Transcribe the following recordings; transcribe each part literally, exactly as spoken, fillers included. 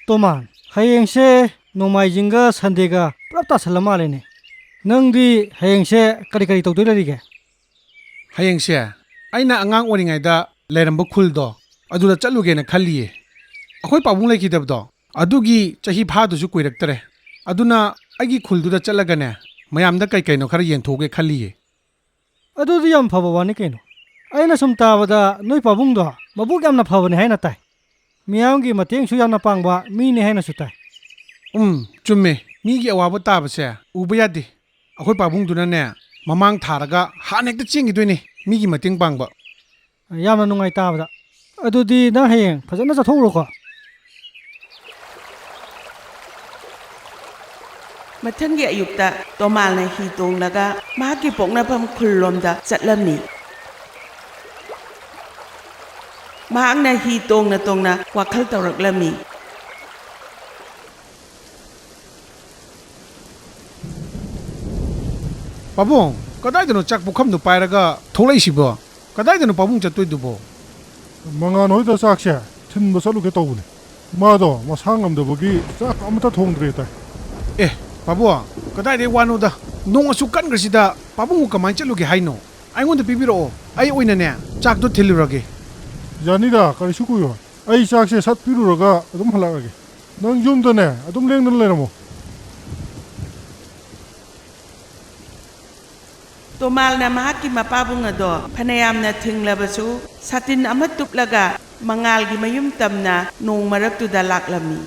ꯇꯣꯃꯥꯟ, ꯍꯌꯦꯡꯁꯦ ꯅꯣꯡꯃꯥꯏꯖꯤꯡꯒ ꯁꯟꯗꯦꯒ ꯄꯨꯂꯞ ꯇꯥꯁꯜꯂ ꯃꯥꯜꯂꯦꯅꯦ꯫ ꯅꯪꯗꯤ ꯍꯌꯦꯡꯁꯦ ꯀꯔꯤ ꯀꯔꯤ ꯇꯧꯗꯣꯏ ꯂꯩꯔꯤꯒꯦ? ꯍꯌꯦꯡꯁꯦ ꯑꯩꯅ ꯑꯉꯥꯡ ꯑꯣꯏꯔꯤꯉꯩꯗ ꯂꯩꯔꯝꯕ ꯈꯨꯜꯗꯣ, ꯑꯗꯨꯗ ꯆꯠꯂꯨꯒꯦꯅ ꯈꯜꯂꯤꯌꯦ꯫ ꯑꯩꯈꯣꯏ ꯄꯥꯕꯨꯡ ꯂꯩꯈꯤꯗꯕꯗꯣ, ꯑꯗꯨꯒꯤ ꯆꯍꯤ ꯐꯥꯗꯨꯁꯨ ꯀꯨꯏꯔꯛꯇꯔꯦ꯫ ꯑꯗꯨꯅ ꯑꯩꯒꯤ ꯈꯨꯜꯗꯨꯗ ꯆꯠꯂꯒꯅꯦ, ꯃꯌꯥꯝꯗ ꯀꯩ ꯀꯩꯅꯣ ꯈꯔ ꯌꯦꯟꯊꯣꯛꯎꯒꯦ ꯈꯜꯂꯤꯌꯦ꯫ ꯑꯗꯨꯗꯤ ꯌꯥꯝ ꯐꯕ ꯋꯥꯅꯤ ꯀꯩꯅꯣ꯫ ꯑꯩꯅ ꯁꯨꯝ ꯇꯥꯕꯗ ꯅꯣꯏ ꯄꯥꯕꯨꯡꯗꯣ ꯃꯕꯨꯛ ꯌꯥꯝꯅ ꯐꯕꯅꯦ ꯍꯥꯏꯅ ꯇꯥꯏ꯫ ꯃꯤꯌꯥꯝꯒꯤ ꯃꯇꯦꯡꯁꯨ ꯌꯥꯝꯅ ꯄꯥꯡꯕ ꯃꯤꯅꯦ ꯍꯥꯏꯅꯁꯨ ꯇꯥꯏ꯫ ꯎꯝ, ꯆꯨꯝꯃꯦ꯫ ꯃꯤꯒꯤ ꯑꯋꯥꯕ ꯇꯥꯕꯁꯦ ꯎꯕ ꯌꯥꯗꯦ꯫ ꯑꯩꯈꯣꯏ ꯄꯥꯕꯨꯡꯗꯨꯅꯅꯦ, ꯃꯃꯥꯡ ꯊꯥꯔꯒ ꯍꯥꯟꯅ ꯍꯦꯛꯇ ꯆꯦꯟꯈꯤꯗꯣꯏꯅꯦ ꯃꯤꯒꯤ ꯃꯇꯦꯡ ꯄꯥꯡꯕ꯫ ꯌꯥꯝꯅ ꯅꯨꯡꯉꯥꯏ ꯇꯥꯕꯗ꯫ ꯑꯗꯨꯗꯤ ꯅꯪ ꯍꯌꯦꯡ ꯐꯖꯅ ꯆꯠꯊꯣꯛꯎꯔꯣꯀꯣ꯫ ꯃꯊꯪꯒꯤ ꯑꯌꯨꯛꯇ ꯇꯣꯃꯥꯜꯅ ꯍꯤ ꯇꯣꯡꯂꯒ ꯃꯍꯥꯛꯀꯤ ꯄꯣꯛꯅꯐꯝ ꯈꯨꯜꯂꯣꯝꯗ ꯆꯠꯂꯝꯃꯤ꯫ ꯃꯍꯥꯛꯅ ꯍꯤ ꯇꯣꯡꯅ ꯇꯣꯡꯅ ꯋꯥꯈꯜ ꯇꯧꯔꯛꯂꯝꯃꯤ꯫ ꯄꯥꯕꯨꯡ, ꯀꯗꯥꯏꯗꯅꯣ ꯆꯥꯛ ꯄꯨꯈꯝꯗꯣ ꯄꯥꯏꯔꯒ ꯊꯣꯛꯂꯛꯏꯁꯤꯕꯣ? ꯀꯗꯥꯏꯗꯅꯣ ꯄꯥꯕꯨꯡ ꯆꯠꯇꯣꯏꯗꯨꯕꯣ? ꯃꯉꯥꯟ ꯍꯣꯏꯗ ꯆꯥꯛꯁꯦ ꯊꯤꯟꯕ ꯆꯠꯂꯨꯒꯦ ꯇꯧꯕꯅꯦ꯫ ꯃꯥꯗꯣ ꯃꯁꯥ ꯉꯝꯗꯕꯒꯤ ꯆꯥꯛ ꯑꯃꯠꯇ ꯊꯣꯡꯗ꯭ꯔꯦ ꯇꯥꯏ꯫ ꯑꯦ, ꯄꯥꯕꯨꯡ, ꯀꯗꯥꯏꯗꯩ ꯋꯥꯅꯣꯗ? ꯅꯣꯡ ꯑꯁꯨꯛ ꯀꯟꯈ꯭ꯔꯁꯤꯗ ꯄꯥꯕꯨꯡꯕꯨ ꯀꯃꯥꯏꯅ ꯆꯠꯂꯨꯒꯦ ꯍꯥꯏꯅꯣ? ꯑꯩꯉꯣꯟꯗ ꯄꯤꯕꯤꯔꯛꯑꯣ, ꯑꯩ ꯑꯣꯏꯅꯅꯦ ꯆꯥꯛꯇꯣ ꯊꯤꯜꯂꯨꯔꯒꯦ꯫ ꯌꯥꯅꯤꯗ, ꯀꯔꯤꯁꯨ ꯀꯨꯏꯔꯣꯏ꯫ ꯑꯩ ꯆꯥꯛꯁꯦ ꯁꯠ ꯄꯤꯔꯨꯔꯒ ꯑꯗꯨꯝ ꯍꯜꯂꯛꯑꯒꯦ꯫ ꯅꯪ ꯌꯨꯝꯗꯅꯦ ꯑꯗꯨꯝ ꯂꯦꯡꯗꯅ ꯂꯩꯔꯝꯃꯣ꯫ ꯇꯣꯃꯥꯜꯅ ꯃꯍꯥꯛꯀꯤ ꯃꯄꯥꯕꯨꯡ ꯑꯗꯣ ꯐꯅꯌꯥꯝꯅ ꯊꯤꯡꯂꯕꯁꯨ, ꯁꯥꯇꯤꯟ ꯑꯃ ꯇꯨꯞꯂꯒ ꯃꯉꯥꯜꯒꯤ ꯃꯌꯨꯝ ꯇꯝꯅ ꯅꯣꯡ ꯃꯔꯛꯇꯨꯗ ꯂꯥꯛꯂꯝꯃꯤ꯫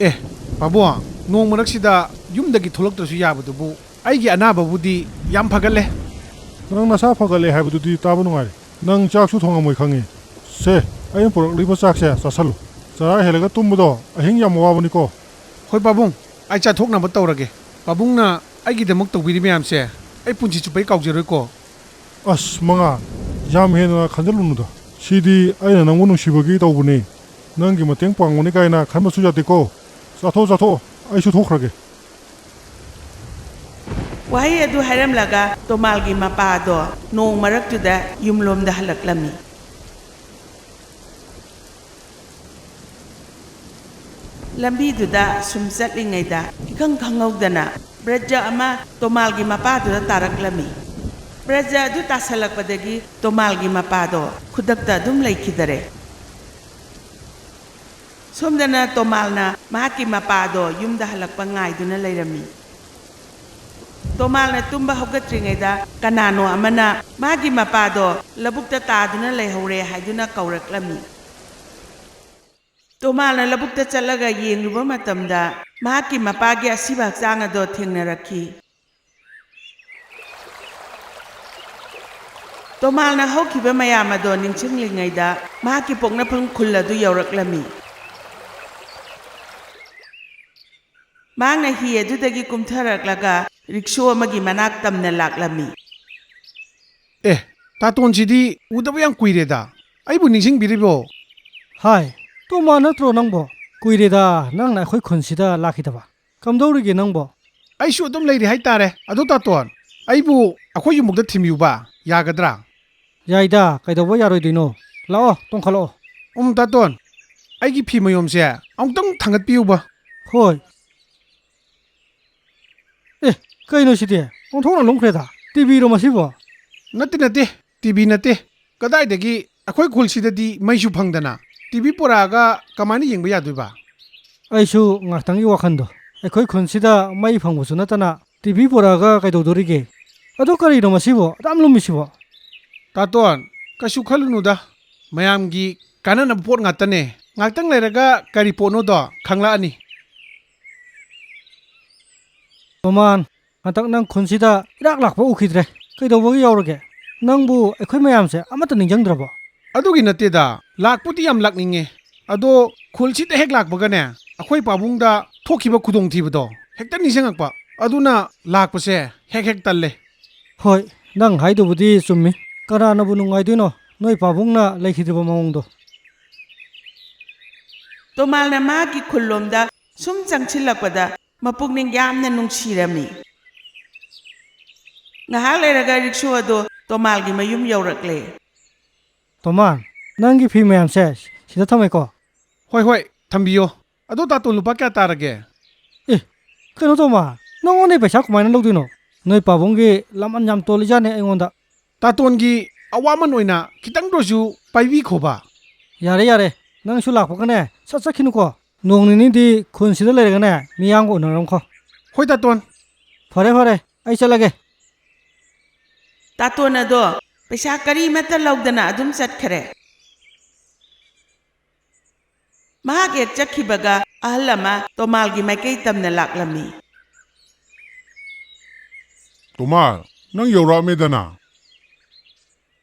ꯑꯦ, ꯄꯥꯕꯨꯡ, ꯅꯣꯡ ꯃꯔꯛꯁꯤꯗ ꯌꯨꯝꯗꯒꯤ ꯊꯣꯛꯂꯛꯇ꯭ꯔꯁꯨ ꯌꯥꯕꯗꯨꯕꯨ꯫ ꯑꯩꯒꯤ ꯑꯅꯥꯕꯕꯨꯗꯤ ꯌꯥꯝ ꯐꯒꯠꯂꯦ꯫ ꯅꯪ ꯅꯁꯥ ꯐꯒꯠꯂꯦ ꯍꯥꯏꯕꯗꯨꯗꯤ ꯇꯥꯕ ꯅꯨꯡꯉꯥꯏꯔꯦ꯫ ꯅꯪ ꯆꯥꯛꯁꯨ ꯊꯣꯡꯉꯝꯃꯣꯏ ꯈꯪꯉꯤ꯫ ꯁꯦ, ꯑꯩꯅ ꯄꯨꯔꯛꯂꯤꯕ ꯆꯥꯛꯁꯦ ꯆꯥꯁꯜꯂꯨ꯫ ꯆꯔꯥ ꯍꯦꯜꯂꯒ ꯇꯨꯝꯕꯗꯣ ꯑꯍꯤꯡ ꯌꯥꯝ ꯋꯥꯕꯅꯤꯀꯣ꯫ ꯍꯣꯏ ꯄꯥꯕꯨꯡ, ꯑꯩ ꯆꯥꯊꯣꯛꯅꯕ ꯇꯧꯔꯒꯦ꯫ ꯄꯥꯕꯨꯡꯅ ꯑꯩꯒꯤꯗꯃꯛ ꯇꯧꯕꯤꯔꯤ ꯃꯌꯥꯝꯁꯦ ꯑꯩ ꯄꯨꯟꯁꯤ ꯆꯨꯞꯄ ꯑꯩ ꯀꯥꯎꯖꯔꯣꯏꯀꯣ꯫ ꯑꯁ ꯃꯉꯥ, ꯌꯥꯝ ꯍꯦꯟꯅ ꯈꯟꯖꯜꯂꯨꯅꯨꯗ꯫ ꯁꯤꯗꯤ ꯑꯩꯅ ꯅꯪꯕꯨ ꯅꯨꯡꯁꯤꯕꯒꯤ ꯇꯧꯕꯅꯤ꯫ ꯅꯪꯒꯤ ꯃꯇꯦꯡ ꯄꯥꯡꯕꯅꯤ ꯀꯥꯏꯅ ꯈꯟꯕꯁꯨ ꯌꯥꯗꯦꯀꯣ꯫ ꯆꯥꯊꯣꯛ ꯆꯥꯊꯣꯛ, ꯑꯩꯁꯨ ꯊꯣꯛꯈ꯭ꯔꯒꯦ꯫ ꯋꯥꯍꯩ ꯑꯗꯨ ꯍꯥꯏꯔꯝꯂꯒ ꯇꯣꯃꯥꯜꯒꯤ ꯃꯄꯥꯗꯣ ꯅꯣꯡ ꯃꯔꯛꯇꯨꯗ ꯌꯨꯝꯂꯣꯝꯗ ꯍꯜꯂꯛꯂꯝꯃꯤ꯫ ꯂꯝꯕꯤꯗꯨꯗ ꯁꯨꯝ ꯆꯠꯂꯤꯉꯩꯗ ꯏꯈꯪ ꯈꯪꯍꯧꯗꯅ ꯕ꯭ꯔꯖ ꯑꯃ ꯇꯣꯃꯥꯜꯒꯤ ꯃꯄꯥꯗꯨꯗ ꯇꯥꯔꯛꯂꯝꯃꯤ꯫ ꯕ꯭ꯔꯖ ꯑꯗꯨ ꯇꯥꯁꯜꯂꯛꯄꯗꯒꯤ ꯇꯣꯃꯥꯜꯒꯤ ꯃꯄꯥꯗꯣ ꯈꯨꯗꯛꯇ ꯑꯗꯨꯝ ꯂꯩꯈꯤꯗꯔꯦ꯫ ꯁꯣꯝꯗꯅ ꯇꯣꯃꯥꯜꯅ ꯃꯍꯥꯛꯀꯤ ꯃꯄꯥꯗꯣ ꯌꯨꯝꯗ ꯍꯜꯂꯛꯄ ꯉꯥꯏꯗꯨꯅ ꯂꯩꯔꯝꯃꯤ꯫ ꯇꯣꯃꯥꯜꯅ ꯇꯨꯝꯕ ꯍꯧꯒꯠꯇ꯭ꯔꯤꯉꯩꯗ ꯀꯅꯥꯅꯣ ꯑꯃꯅ ꯃꯥꯒꯤ ꯃꯄꯥꯗꯣ ꯂꯧꯕꯨꯛꯇ ꯇꯥꯗꯨꯅ ꯂꯩꯍꯧꯔꯦ ꯍꯥꯏꯗꯨꯅ ꯀꯧꯔꯛꯂꯝꯃꯤ꯫ ꯇꯣꯃꯥꯜꯅ ꯂꯧꯕꯨꯛꯇ ꯆꯠꯂꯒ ꯌꯦꯡꯂꯨꯕ ꯃꯇꯝꯗ ꯃꯍꯥꯛꯀꯤ ꯃꯄꯥꯒꯤ ꯑꯁꯤꯕ ꯍꯛꯆꯥꯡ ꯑꯗꯣ ꯊꯦꯡꯅꯔꯛꯈꯤ꯫ ꯇꯣꯃꯥꯜꯅ ꯍꯧꯈꯤꯕ ꯃꯌꯥꯝ ꯑꯗꯣ ꯅꯤꯡꯁꯤꯡꯂꯤꯉꯩꯗ ꯃꯍꯥꯛꯀꯤ ꯄꯣꯛꯅꯐꯝ ꯈꯨꯜ ꯑꯗꯨ ꯌꯧꯔꯛꯂꯝꯃꯤ꯫ ꯃꯍꯥꯛꯅ ꯍꯤ ꯑꯗꯨꯗꯒꯤ ꯀꯨꯝꯊꯔꯛꯂꯒ ꯔꯤꯛꯁꯣ ꯑꯃꯒꯤ ꯃꯅꯥꯛ ꯇꯝꯅ ꯂꯥꯛꯂꯝꯃꯤ꯫ ꯑꯦ, ꯇꯥꯇꯣꯟꯁꯤꯗꯤ ꯎꯗꯕ ꯌꯥꯝ ꯀꯨꯏꯔꯦꯗ꯫ ꯑꯩꯕꯨ ꯅꯤꯡꯁꯤꯡꯕꯤꯔꯤꯕꯣ? ꯍꯥꯏ, ꯇꯣꯃꯥ ꯅꯠꯇ꯭ꯔꯣ ꯅꯪꯕꯣ? ꯀꯨꯏꯔꯦꯗ ꯅꯪꯅ ꯑꯩꯈꯣꯏ ꯈꯨꯟꯁꯤꯗ ꯂꯥꯛꯈꯤꯗꯕ꯫ ꯀꯝꯗꯧꯔꯤꯒꯦ ꯅꯪꯕꯣ? ꯑꯩꯁꯨ ꯑꯗꯨꯝ ꯂꯩꯔꯤ ꯍꯥꯏꯇꯥꯔꯦ꯫ ꯑꯗꯣ ꯇꯥꯇꯣꯟ, ꯑꯩꯕꯨ ꯑꯩꯈꯣꯏ ꯌꯨꯝꯕꯨꯛꯇ ꯊꯤꯟꯕꯤꯌꯨꯕ ꯌꯥꯒꯗ꯭ꯔꯥ? ꯌꯥꯏꯗ, ꯀꯩꯗꯧꯕ ꯌꯥꯔꯣꯏꯗꯣꯏꯅꯣ? ꯂꯥꯛꯑꯣ, ꯇꯣꯡꯈꯠꯂꯛꯑꯣ꯫ ꯎꯝ, ꯇꯥꯇꯣꯟ, ꯑꯩꯒꯤ ꯐꯤ ꯃꯌꯣꯝꯁꯦ ꯑꯃꯨꯛꯇꯪ ꯊꯥꯡꯒꯠꯄꯤꯌꯨꯕ꯫ ꯍꯣꯏ꯫ ꯑꯦ, ꯀꯩꯅꯣ ꯁꯤꯗꯤ? ꯑꯣꯟꯊꯣꯛꯅ ꯂꯨꯝꯈ꯭ꯔꯦꯗ꯫ ꯇꯤꯚꯤꯔꯣ ꯃꯁꯤꯕꯣ? ꯅꯠꯇꯦ, ꯅꯠꯇꯦ, ꯇꯤꯚꯤ ꯅꯠꯇꯦ꯫ ꯀꯗꯥꯏꯗꯒꯤ? ꯑꯩꯈꯣꯏ ꯈꯨꯜꯁꯤꯗꯗꯤ ꯃꯩꯁꯨ ꯐꯪꯗꯅ ꯇꯤꯚꯤ ꯄꯨꯔꯛꯑꯒ ꯀꯃꯥꯏꯅ ꯌꯦꯡꯕ ꯌꯥꯗꯣꯏꯕ? ꯑꯩꯁꯨ ꯉꯥꯛꯇꯪꯒꯤ ꯋꯥꯈꯟꯗꯣ꯫ ꯑꯩꯈꯣꯏ ꯈꯨꯟꯁꯤꯗ ꯃꯩ ꯐꯪꯕꯁꯨ ꯅꯠꯇꯅ ꯇꯤꯚꯤ ꯄꯨꯔꯛꯑꯒ ꯀꯩꯗꯧꯗꯣꯔꯤꯒꯦ? ꯑꯗꯣ ꯀꯔꯤꯅꯣ ꯃꯁꯤꯕꯣ ꯑꯗꯨꯌꯥꯝ ꯂꯨꯝꯃꯤꯁꯤꯕꯣ? ꯇꯥꯇꯣꯟ, ꯀꯩꯁꯨ ꯈꯜꯂꯨꯅꯨꯗ꯫ ꯃꯌꯥꯝꯒꯤ ꯀꯥꯟꯅꯅꯕ ꯄꯣꯠ ꯉꯥꯛꯇꯅꯦ꯫ ꯉꯥꯛꯇꯪ ꯂꯩꯔꯒ ꯀꯔꯤ ꯄꯣꯠꯅꯣꯗꯣ ꯈꯪꯂꯛꯑꯅꯤ꯫ ꯃꯃꯥꯟ, ꯍꯟꯗꯛ ꯅꯪ ꯈꯨꯟꯁꯤꯗ ꯏꯔꯥꯛ ꯂꯥꯛꯄ ꯎꯈꯤꯗ꯭ꯔꯦ꯫ ꯀꯩꯗꯧꯕꯒꯤ ꯌꯥꯎꯔꯒꯦ? ꯅꯪꯕꯨ ꯑꯩꯈꯣꯏ ꯃꯌꯥꯝꯁꯦ ꯑꯃꯠꯇ ꯅꯤꯡꯁꯤꯡꯗ꯭ꯔꯕꯣ? ꯑꯗꯨꯒꯤ ꯅꯠꯇꯦꯗ, ꯂꯥꯛꯄꯨꯗꯤ ꯌꯥꯝ ꯂꯥꯛꯅꯤꯡꯉꯦ꯫ ꯑꯗꯣ ꯈꯨꯜꯁꯤꯗ ꯍꯦꯛ ꯂꯥꯛꯄꯒꯅꯦ, ꯑꯩꯈꯣꯏ ꯄꯥꯕꯨꯡꯗ ꯊꯣꯛꯈꯤꯕ ꯈꯨꯗꯣꯡꯊꯤꯕꯗꯣ ꯍꯦꯛꯇ ꯅꯤꯡꯁꯤꯡꯉꯛꯄ꯫ ꯑꯗꯨꯅ ꯂꯥꯛꯄꯁꯦ ꯍꯦꯛ ꯍꯦꯛ ꯇꯜꯂꯦ꯫ ꯍꯣꯏ, ꯅꯪ ꯍꯥꯏꯗꯨꯕꯨꯗꯤ ꯆꯨꯝꯃꯤ꯫ ꯀꯅꯥꯅꯕꯨ ꯅꯨꯡꯉꯥꯏꯗꯣꯏꯅꯣ ꯅꯣꯏ ꯄꯥꯕꯨꯡꯅ ꯂꯩꯈꯤꯗ꯭ꯔꯤꯕ ꯃꯑꯣꯡꯗꯣ? ꯇꯣꯃꯥꯜꯅ ꯃꯍꯥꯛꯀꯤ ꯈꯨꯜꯂꯣꯝꯗ ꯁꯨꯝ ꯆꯪꯁꯤꯜꯂꯛꯄꯗ ꯃꯄꯨꯛꯅꯤꯡ ꯌꯥꯝꯅ ꯅꯨꯡꯁꯤꯔꯝꯃꯤ꯫ ꯉꯥꯏꯍꯥꯛ ꯂꯩꯔꯒ ꯔꯤꯛꯁꯣ ꯑꯗꯣ ꯇꯣꯃꯥꯜꯒꯤ ꯃꯌꯨꯝ ꯌꯧꯔꯛꯂꯦ꯫ ꯇꯣꯃꯥꯜ, ꯅꯪꯒꯤ ꯐꯤ ꯃꯌꯥꯝꯁꯦ ꯁꯤꯗ ꯊꯝꯃꯦꯀꯣ꯫ ꯍꯣꯏ, ꯍꯣꯏ, ꯊꯝꯕꯤꯌꯣ꯫ ꯑꯗꯣ ꯇꯥꯇꯣꯟ, ꯂꯨꯄꯥ ꯀꯌꯥ ꯇꯥꯔꯒꯦ? ꯑꯦ, ꯀꯩꯅꯣ ꯇꯣꯃꯥꯜ, ꯅꯪꯉꯣꯟꯗ ꯄꯩꯁꯥ ꯀꯃꯥꯏꯅ ꯂꯧꯗꯣꯏꯅꯣ? ꯅꯣꯏ ꯄꯥꯕꯨꯡꯒꯤ ꯂꯃꯟ ꯌꯥꯝ ꯇꯣꯜꯂꯤꯖꯥꯠꯅꯦ ꯑꯩꯉꯣꯟꯗ꯫ ꯇꯥꯇꯣꯟꯒꯤ ꯑꯋꯥꯃꯟ ꯑꯣꯏꯅ ꯈꯤꯇꯪꯗ ꯑꯣꯏꯔꯁꯨ ꯄꯥꯏꯕꯤꯈꯣꯕ꯫ ꯌꯥꯔꯦ, ꯌꯥꯔꯦ, ꯅꯪꯁꯨ ꯂꯥꯛꯄꯒꯅꯦ ꯁꯠ ꯆꯠꯈꯤꯅꯨꯀꯣ꯫ ꯅꯣꯡ ꯅꯤꯅꯤꯗꯤ ꯈꯨꯟꯁꯤꯗ ꯂꯩꯔꯒꯅꯦ ꯃꯤꯌꯥꯝꯒ ꯎꯅꯔꯝꯈꯣ꯫ ꯍꯣꯏ ꯇꯥꯇꯣꯟ꯫ ꯐꯔꯦ, ꯐꯔꯦ, ꯑꯩ ꯆꯠꯂꯒꯦ꯫ ꯇꯥꯇꯣꯟ ꯑꯗꯣ ꯄꯩꯁꯥ ꯀꯔꯤꯃꯠꯇ ꯂꯧꯗꯅ ꯑꯗꯨꯝ ꯆꯠꯈꯔꯦ꯫ ꯃꯍꯥꯛ ꯍꯦꯛ ꯆꯠꯈꯤꯕꯒ ꯑꯍꯜ ꯑꯃ ꯇꯣꯃꯥꯜꯒꯤ ꯃꯥꯏꯀꯩ ꯇꯝꯅ ꯂꯥꯛꯂꯝꯃꯤ꯫ "ꯇꯣꯃꯥꯜ, ꯅꯪ ꯌꯧꯔꯛꯑꯝꯃꯦꯗꯅ꯫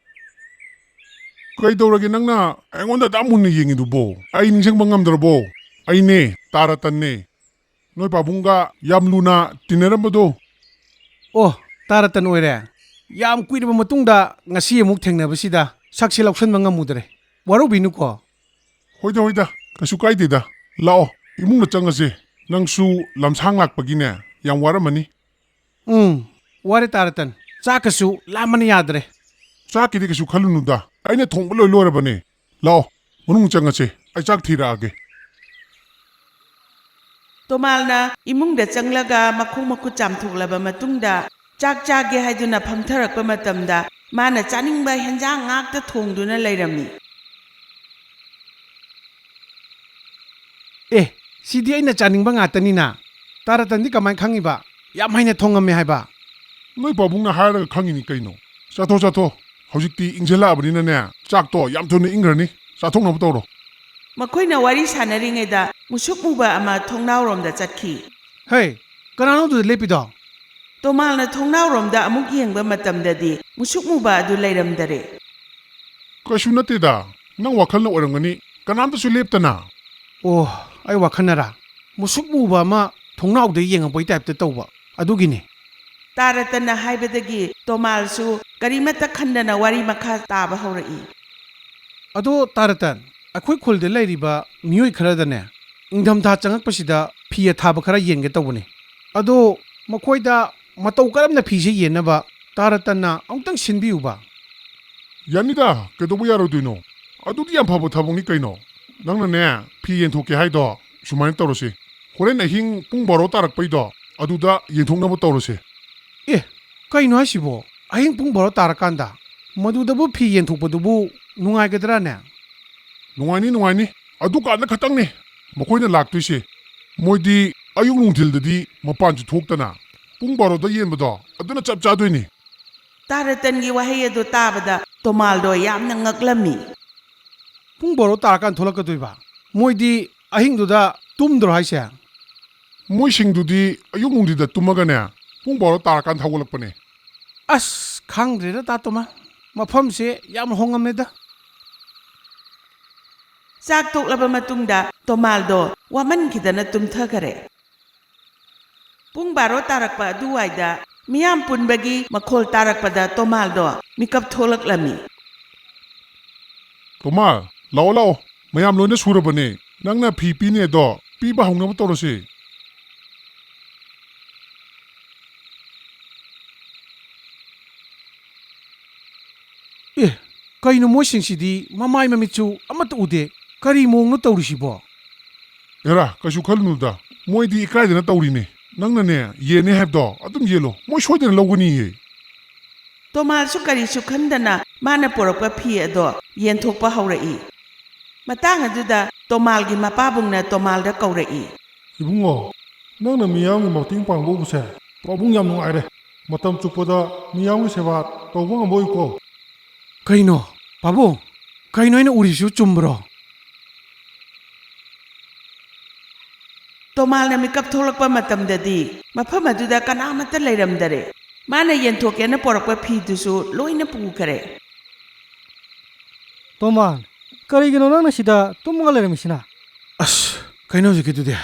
ꯀꯩꯗꯧꯔꯒꯦ ꯅꯪꯅ ꯑꯩꯉꯣꯟꯗ ꯑꯗꯨꯛ ꯃꯨꯟꯅ ꯌꯦꯡꯉꯤꯗꯨꯕꯣ? ꯑꯩ ꯅꯤꯡꯁꯤꯡꯕ ꯉꯝꯗ꯭ꯔꯕꯣ? ꯑꯩꯅꯦ, ꯇꯥ ꯔꯇꯟꯅꯦ꯫ ꯅꯣꯏ ꯄꯥꯕꯨꯡꯒ ꯌꯥꯝ ꯂꯨꯅ ꯇꯤꯟꯅꯔꯝꯕꯗꯣ꯫" "ꯑꯣ, ꯇꯥ ꯔꯇꯟ ꯑꯣꯏꯔꯦ꯫ ꯌꯥꯝ ꯀꯨꯏꯔꯕ ꯃꯇꯨꯡꯗ ꯉꯁꯤ ꯑꯃꯨꯛ ꯊꯦꯡꯅꯕꯁꯤꯗ ꯁꯛꯁꯦ ꯂꯧꯁꯟꯕ ꯉꯝꯃꯨꯗ꯭ꯔꯦ꯫ ꯋꯥꯔꯧꯕꯤꯅꯨꯀꯣ꯫" "ꯍꯣꯏꯗ, ꯍꯣꯏꯗ, ꯀꯩꯁꯨ ꯀꯥꯏꯗꯦꯗ꯫ ꯂꯥꯛꯑꯣ, ꯏꯃꯨꯡꯗ ꯆꯪꯉꯁꯦ꯫ ꯅꯪꯁꯨ ꯂꯝꯁꯥꯡ ꯂꯥꯛꯄꯒꯤꯅꯦ ꯌꯥꯝ ꯋꯥꯔꯝꯃꯅꯤ꯫" "ꯎꯝ, ꯋꯥꯔꯦ ꯇꯥ ꯔꯇꯟ꯫ ꯆꯥꯛꯀꯁꯨ ꯂꯥꯝꯕꯅ ꯌꯥꯗ꯭ꯔꯦ꯫" "ꯆꯥꯛꯀꯤꯗꯤ ꯀꯩꯁꯨ ꯈꯜꯂꯨꯅꯨꯗ, ꯑꯩꯅ ꯊꯣꯡꯕ ꯂꯣꯏ ꯂꯣꯏꯔꯕꯅꯦ꯫ ꯂꯥꯛꯑꯣ, ꯃꯅꯨꯡ ꯆꯪꯉꯁꯦ, ꯑꯩ ꯆꯥꯛ ꯊꯤꯔꯛꯑꯒꯦ꯫" ꯇꯣꯃꯥꯜꯅ ꯏꯃꯨꯡꯗ ꯆꯪꯂꯒ ꯃꯈꯣꯡ ꯃꯈꯨꯠ ꯆꯥꯝꯊꯣꯛꯂꯕ ꯃꯇꯨꯡꯗ ꯆꯥꯛ ꯆꯥꯒꯦ ꯍꯥꯏꯗꯨꯅ ꯐꯝꯊꯔꯛꯄ ꯃꯇꯝꯗ ꯃꯥꯅ ꯆꯥꯅꯤꯡꯕ ꯍꯦꯟꯖꯥꯡ ꯉꯥꯛꯇ ꯊꯣꯡꯗꯨꯅ ꯂꯩꯔꯝꯃꯤ꯫ "ꯑꯦ, ꯁꯤꯗꯤ ꯑꯩꯅ ꯆꯥꯅꯤꯡꯕ ꯉꯥꯛꯇꯅꯤꯅ꯫ ꯇꯥ ꯔꯇꯟꯗꯤ ꯀꯃꯥꯏꯅ ꯈꯪꯉꯤꯕ? ꯌꯥꯝ ꯍꯩꯅ ꯊꯣꯡꯉꯝꯃꯦ ꯍꯥꯏꯕ꯫" "ꯅꯣꯏ ꯄꯥꯕꯨꯡꯅ ꯍꯥꯏꯔꯒ ꯈꯪꯉꯤꯅꯤ ꯀꯩꯅꯣ꯫ ꯆꯥꯊꯣꯛ, ꯆꯥꯊꯣꯛ꯫ ꯍꯧꯖꯤꯛꯇꯤ ꯏꯪꯁꯤꯜꯂꯛꯑꯕꯅꯤꯅꯅꯦ, ꯆꯥꯛꯇꯣ ꯌꯥꯝ ꯊꯨꯅ ꯏꯪꯈ꯭ꯔꯅꯤ꯫ ꯆꯥꯊꯣꯛꯅꯕ ꯇꯧꯔꯣ꯫" ꯃꯈꯣꯏꯅ ꯋꯥꯔꯤ ꯁꯥꯟꯅꯔꯤꯉꯩꯗ ꯃꯨꯁꯨꯛ ꯃꯨꯕ ꯑꯃ ꯊꯣꯡꯅꯥꯎꯔꯣꯝꯗ ꯆꯠꯈꯤ꯫ "ꯍꯦ, ꯀꯅꯥꯅꯣ ꯑꯗꯨꯗ ꯂꯦꯞꯄꯤꯗꯣ?" ꯇꯣꯃꯥꯜꯅ ꯊꯣꯡꯅꯥꯎꯔꯣꯝꯗ ꯑꯃꯨꯛ ꯌꯦꯡꯕ ꯃꯇꯝꯗꯗꯤ ꯃꯨꯁꯨꯛ ꯃꯨꯕ ꯑꯗꯨ ꯂꯩꯔꯝꯗꯔꯦ꯫ "ꯀꯩꯁꯨ ꯅꯠꯇꯦꯗ, ꯅꯪ ꯋꯥꯈꯜꯅ ꯑꯣꯏꯔꯝꯒꯅꯤ꯫ ꯀꯅꯥꯝꯇꯁꯨ ꯂꯦꯞꯇꯅ꯫" "ꯑꯣ, ꯑꯩ ꯋꯥꯈꯜꯅꯔꯥ? ꯃꯨꯁꯨꯛ ꯃꯨꯕ ꯑꯃ ꯊꯣꯡꯅꯥꯎꯗ ꯌꯦꯡꯉꯛꯄꯩ ꯇꯥꯏꯞꯇ ꯇꯧꯕ, ꯑꯗꯨꯒꯤꯅꯤ꯫" ꯇꯥ ꯔꯇꯟꯅ ꯍꯥꯏꯕꯗꯒꯤ ꯇꯣꯃꯥꯜꯁꯨ ꯀꯔꯤꯃꯠꯇ ꯈꯟꯗꯅ ꯋꯥꯔꯤ ꯃꯈꯥ ꯇꯥꯕ ꯍꯧꯔꯛꯏ꯫ "ꯑꯗꯣ ꯇꯥ ꯔꯇꯟ, ꯑꯩꯈꯣꯏ ꯈꯨꯜꯗ ꯂꯩꯔꯤꯕ ꯃꯤꯑꯣꯏ ꯈꯔꯗꯅꯦ, ꯏꯪꯊꯝꯊꯥ ꯆꯪꯉꯛꯄꯁꯤꯗ ꯐꯤ ꯑꯊꯥꯕ ꯈꯔ ꯌꯦꯟꯒꯦ ꯇꯧꯕꯅꯤ꯫ ꯑꯗꯣ ꯃꯈꯣꯏꯗ ꯃꯇꯧ ꯀꯔꯝꯅ ꯐꯤꯁꯦ ꯌꯦꯟꯅꯕ ꯇꯥ ꯔꯇꯟꯅ ꯑꯃꯨꯛꯇꯪ ꯁꯤꯟꯕꯤꯌꯨꯕ꯫ ꯌꯥꯅꯤꯗ, ꯀꯩꯗꯧꯕ ꯌꯥꯔꯣꯏꯗꯣꯏꯅꯣ? ꯑꯗꯨꯗꯤ ꯌꯥꯝ ꯐꯕ ꯊꯕꯛꯅꯤ ꯀꯩꯅꯣ꯫ ꯅꯪꯅꯅꯦ, ꯐꯤ ꯌꯦꯟꯊꯣꯛꯀꯦ ꯍꯥꯏꯗꯣ ꯁꯨꯃꯥꯏꯅ ꯇꯧꯔꯁꯤ꯫ ꯍꯣꯔꯦꯟ ꯑꯍꯤꯡ ꯄꯨꯡ ꯕꯥꯔꯣ ꯇꯥꯔꯛꯄꯩꯗꯣ ꯑꯗꯨꯗ ꯌꯦꯟꯊꯣꯛꯅꯕ ꯇꯧꯔꯁꯦ꯫ ꯑꯦ, ꯀꯩꯅꯣ ꯍꯥꯏꯁꯤꯕꯣ? ꯑꯍꯤꯡ ꯄꯨꯡ ꯕꯥꯔꯣ ꯇꯥꯔꯀꯥꯟꯗ? ꯃꯗꯨꯗꯕꯨ ꯐꯤ ꯌꯦꯟꯊꯣꯛꯄꯗꯨꯕꯨ ꯅꯨꯡꯉꯥꯏꯒꯗ꯭ꯔꯥꯅꯦ? ꯅꯨꯡꯉꯥꯏꯅꯤ, ꯅꯨꯡꯉꯥꯏꯅꯤ꯫ ꯑꯗꯨꯀꯥꯟꯗ ꯈꯛꯇꯪꯅꯤ ꯃꯈꯣꯏꯅ ꯂꯥꯛꯇꯣꯏꯁꯦ꯫ ꯃꯣꯏꯗꯤ ꯑꯌꯨꯛ ꯅꯨꯡꯊꯤꯜꯗꯗꯤ ꯃꯄꯥꯟꯁꯨ ꯊꯣꯛꯇꯅ ꯄꯨꯡ ꯕꯥꯔꯣꯗ ꯌꯦꯟꯕꯗꯣ ꯑꯗꯨꯅ ꯆꯞ ꯆꯥꯗꯣꯏꯅꯤ꯫ ꯇꯥ ꯔꯇꯟꯒꯤ ꯋꯥꯍꯩ ꯑꯗꯨ ꯇꯥꯕꯗ ꯇꯣꯃꯥꯜꯗꯣ ꯌꯥꯝꯅ ꯉꯛꯂꯝꯃꯤ꯫ ꯄꯨꯡ ꯕꯥꯔꯣ ꯇꯥꯔꯀꯥꯟ ꯊꯣꯛꯂꯛꯀꯗꯣꯏꯕ? ꯃꯣꯏꯗꯤ ꯑꯍꯤꯡꯗꯨꯗ ꯇꯨꯝꯗ꯭ꯔꯣ ꯍꯥꯏꯁꯦ? ꯃꯣꯏꯁꯤꯡꯗꯨꯗꯤ ꯑꯌꯨꯛ ꯅꯨꯡꯊꯤꯜꯗ ꯇꯨꯝꯃꯒꯅꯦ, ꯄꯨꯡ ꯕꯥꯔꯣ ꯇꯥꯔꯀꯥꯟꯗ ꯍꯧꯒꯠꯂꯛꯄꯅꯦ꯫ ꯑꯁ, ꯈꯪꯗ꯭ꯔꯦꯗ ꯇꯥ ꯇꯣꯃꯥ, ꯃꯐꯝꯁꯦ ꯌꯥꯝ ꯍꯣꯡꯉꯝꯃꯦꯗ꯫ ꯆꯥꯛ ꯇꯣꯛꯂꯕ ꯃꯇꯨꯡꯗ ꯇꯣꯃꯥꯜꯗꯣ ꯋꯥꯃꯟꯈꯤꯗꯅ ꯇꯨꯝꯊꯈꯔꯦ꯫ ꯄꯨꯡ ꯕꯥꯔꯣ ꯇꯥꯔꯛꯄ ꯑꯗꯨꯋꯥꯏꯗ ꯃꯤꯌꯥꯝ ꯄꯨꯟꯕꯒꯤ ꯃꯈꯣꯜ ꯇꯥꯔꯛꯄꯗ ꯇꯣꯃꯥꯜꯗꯣ ꯃꯤꯀꯞ ꯊꯣꯛꯂꯛꯂꯝꯃꯤ꯫ ꯇꯣꯃꯥꯜ, ꯂꯥꯛꯑꯣ, ꯂꯥꯛꯑꯣ꯫ ꯃꯌꯥꯝ ꯂꯣꯏꯅ ꯁꯨꯔꯕꯅꯦ꯫ ꯅꯪꯅ ꯐꯤ ꯄꯤꯅꯦꯗꯣ ꯄꯤꯕ ꯍꯧꯅꯕ ꯇꯧꯔꯁꯤ꯫ ꯑꯦ, ꯀꯩꯅꯣ ꯃꯣꯏꯁꯤꯡꯁꯤꯗꯤ ꯃꯃꯥꯏ ꯃꯃꯤꯠꯁꯨ ꯑꯃꯠꯇ ꯎꯗꯦ? ꯀꯔꯤ ꯃꯑꯣꯡꯅꯣ ꯇꯧꯔꯤꯁꯤꯕꯣ? ꯑꯦꯔꯥ, ꯀꯩꯁꯨ ꯈꯜꯂꯨꯅꯨꯗ꯫ ꯃꯣꯏꯗꯤ ꯏꯀꯥꯏꯗꯅ ꯇꯧꯔꯤꯅꯦ꯫ ꯅꯪꯅꯅꯦ, ꯌꯦꯟꯅꯦ ꯍꯥꯏꯕꯗꯣ ꯑꯗꯨꯝ ꯌꯦꯜꯂꯣ꯫ ꯃꯣꯏ ꯁꯣꯏꯗꯅ ꯂꯧꯒꯅꯤꯌꯦ꯫ ꯇꯣꯃꯥꯜꯁꯨ ꯀꯔꯤꯁꯨ ꯈꯟꯗꯅ ꯃꯥꯅ ꯄꯨꯔꯛꯄ ꯐꯤ ꯑꯗꯣ ꯌꯦꯟꯊꯣꯛꯄ ꯍꯧꯔꯛꯏ꯫ ꯃꯇꯥꯡ ꯑꯗꯨꯗ ꯇꯣꯃꯥꯜꯒꯤ ꯃꯄꯥꯕꯨꯡꯅ ꯇꯣꯃꯥꯜꯗ ꯀꯧꯔꯛꯏ꯫ ꯏꯕꯨꯡꯉꯣ, ꯅꯪꯅ ꯃꯤꯌꯥꯝꯒꯤ ꯃꯇꯦꯡ ꯄꯥꯡꯕ ꯎꯕꯁꯦ ꯄꯥꯕꯨꯡ ꯌꯥꯝ ꯅꯨꯡꯉꯥꯏꯔꯦ꯫ ꯃꯇꯝ ꯆꯨꯞꯄꯗ ꯃꯤꯌꯥꯝꯒꯤ ꯁꯦꯕꯥ ꯇꯧꯕ ꯉꯝꯕ ꯑꯣꯏꯌꯨꯀꯣ꯫ ꯀꯩꯅꯣ, ꯄꯥꯕꯨꯡ? ꯀꯩꯅꯣ ꯑꯩꯅ ꯎꯔꯤꯁꯤꯕꯨ ꯆꯨꯝꯕ꯭ꯔꯣ? ꯇꯣꯃꯥꯜꯅ ꯃꯤꯀꯞ ꯊꯣꯛꯂꯛꯄ ꯃꯇꯝꯗꯗꯤ ꯃꯐꯝ ꯑꯗꯨꯗ ꯀꯅꯥꯃꯠꯇ ꯂꯩꯔꯝꯗꯔꯦ꯫ ꯃꯥꯅ ꯌꯦꯟꯊꯣꯛꯀꯦꯅ ꯄꯣꯔꯛꯄ ꯐꯤꯗꯨꯁꯨ ꯂꯣꯏꯅ ꯄꯨꯈꯔꯦ꯫ ꯇꯣꯃꯥꯜ, ꯀꯔꯤꯒꯤꯅꯣ ꯅꯪꯅ ꯁꯤꯗ ꯇꯨꯝꯃꯒ ꯂꯩꯔꯝꯃꯤꯁꯤꯅ? ꯑꯁ, ꯀꯩꯅꯣ ꯍꯧꯖꯤꯛꯀꯤꯗꯨꯗꯤ?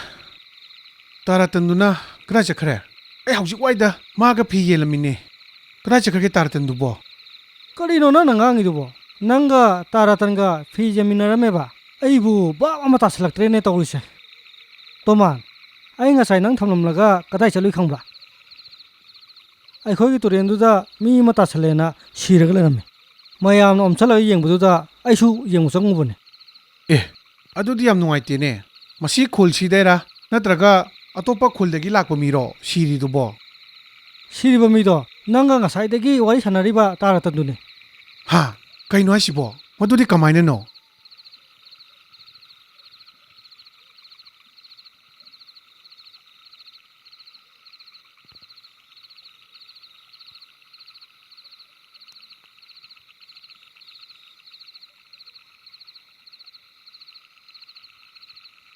ꯇꯥ ꯔꯇꯟꯗꯨꯅ ꯀꯗꯥꯏ ꯆꯠꯈ꯭ꯔꯦ? ꯑꯩ ꯍꯧꯖꯤꯛ ꯋꯥꯏꯗ ꯃꯥꯒ ꯐꯤ ꯌꯦꯜꯂꯝꯃꯤꯅꯦ꯫ ꯀꯗꯥꯏ ꯆꯠꯈ꯭ꯔꯒꯦ ꯇꯥ ꯔꯇꯟꯗꯨꯕꯣ? ꯀꯔꯤꯅꯣ ꯅꯪꯅ ꯉꯥꯡꯉꯤꯗꯨꯕꯣ? ꯅꯪꯒ ꯇꯥ ꯔꯇꯟꯒ ꯐꯤ ꯌꯦꯟꯃꯤꯟꯅꯔꯝꯃꯦꯕ? ꯑꯩꯕꯨ ꯚꯥꯞ ꯑꯃ ꯇꯥꯁꯤꯜꯂꯛꯇ꯭ꯔꯦꯅꯦ ꯇꯧꯔꯤꯁꯦ꯫ ꯇꯣꯃꯥꯟ, ꯑꯩ ꯉꯁꯥꯏ ꯅꯪ ꯊꯝꯂꯝꯂꯒ ꯀꯗꯥꯏ ꯆꯠꯂꯨꯏ ꯈꯪꯕ꯭ꯔꯥ? ꯑꯩꯈꯣꯏꯒꯤ ꯇꯨꯔꯦꯟꯗꯨꯗ ꯃꯤ ꯑꯃ ꯇꯥꯁꯜꯂꯦꯅ ꯁꯤꯔꯒ ꯂꯩꯔꯝꯃꯦ꯫ ꯃꯌꯥꯝꯅ ꯑꯣꯝꯁꯜꯂꯒ ꯌꯦꯡꯕꯗꯨꯗ ꯑꯩꯁꯨ ꯌꯦꯡꯕ ꯆꯪꯉꯨꯕꯅꯦ꯫ ꯑꯦ, ꯑꯗꯨꯗꯤ ꯌꯥꯝ ꯅꯨꯡꯉꯥꯏꯇꯦꯅꯦ꯫ ꯃꯁꯤ ꯈꯨꯜ ꯁꯤꯗꯩꯔꯥ, ꯅꯠꯇ꯭ꯔꯒ ꯑꯇꯣꯞꯄ ꯈꯨꯜꯗꯒꯤ ꯂꯥꯛꯄ ꯃꯤꯔꯣ ꯁꯤꯔꯤꯗꯨꯕꯣ? ꯁꯤꯔꯤꯕ ꯃꯤꯗꯣ ꯅꯪꯒ ꯉꯁꯥꯏꯗꯒꯤ ꯋꯥꯔꯤ ꯁꯥꯟꯅꯔꯤꯕ ꯇꯥ ꯔꯇꯟꯗꯨꯅꯦ꯫ ꯍꯥ? ꯀꯩꯅꯣ ꯍꯥꯏꯁꯤꯕꯣ? ꯃꯗꯨꯗꯤ ꯀꯃꯥꯏꯅꯅꯣ?